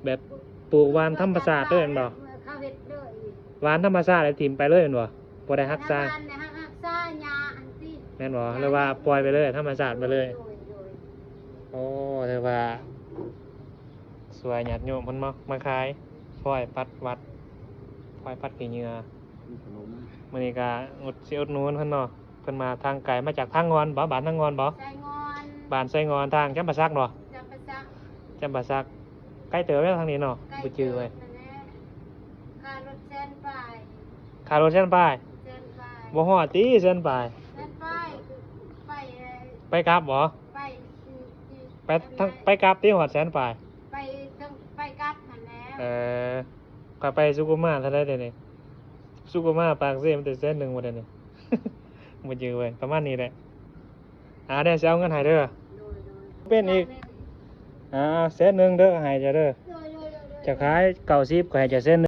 ແບບປູກຫວ່ານທຳມະຊາດເລີຍແມ່ນບໍ່? ເຂົາເຮັດເລີຍ ຫວ່ານທຳມະຊາດແລ້ວຖິ້ມໄປເລີຍແມ່ນບໍ່? ບໍ່ໄດ້ຮັກສາ ຫວ່ານແລ້ວຮັກສາຫຍ້າຫັ້ນຕິ ແມ່ນບໍ່? ຫຍ້າ ຫຼືວ່າປ່ອຍໄປເລີຍ ທຳມະຊາດໄປເລີຍ. ໂດຍ ໂດຍ ໂອ້ ຖືວ່າຊ່ວຍຍາດໂຍມເພິ່ນມາ ມາຂາຍ ຟອຍປັດຫວັດ ຟອຍປັດຂີ້ເຫຍື້ອ. ມື້ນີ້ກໍອຸດ ຊິອຸດໜູນເພິ່ນເນາະ ເພິ່ນມາທາງໄກ ມາຈາກທາງງອນບໍ່? ບ້ານທາງງອນບໍ່? ໄຊງອນ ບ້ານໄຊງອນ ທາງຈຳປາສັກບໍ່? ຈຳປາສັກ ຈຳປາສັກ ໄກເຕີບແລ້ວທາງນີ້ເນາະ ໄກ ບໍ່ຈື່ເວີຍ ເຕີບນັ້ນແຫຼະ ຄ່າລົດແສນປາຍ ຄ່າລົດແສນປາຍ ແສນປາຍ ບໍ່ຮອດຕິ ແສນປາຍ ແສນປາຍ ໄປ ໄປກັບບໍ່? ໄປ ໄປທາງ ໄປກັບຕິ ຮອດແສນປາຍ ໄປເຖິງ ໄປກັບຫັ້ນແຫຼະ ເອີ ຂ້ອຍໄປສຸຂຸມມາເທົ່າໃດເດນີ້? ສຸຂຸມມາປາກເຊມັນແຕ່ແສນໜຶ່ງບໍ່ໄດ້ນີ້ ບໍ່ຈື່ເວີຍ ປະມານນີ້ແຫຼະ. ອ່າ ດຽວຊິເອົາເງິນໃຫ້ເດີ ໂດຍ ໂດຍ ເປັນອີກ ອ່າ ແສນໜຶ່ງເດີ ໃຫ້ເຈົ້າເດີ ໂດຍ ໂດຍ ໂດຍ ເຈົ້າຂາຍເກົ້າສິບ ຂ້ອຍໃຫ້ເຈົ້າແສນໜຶ່ງ.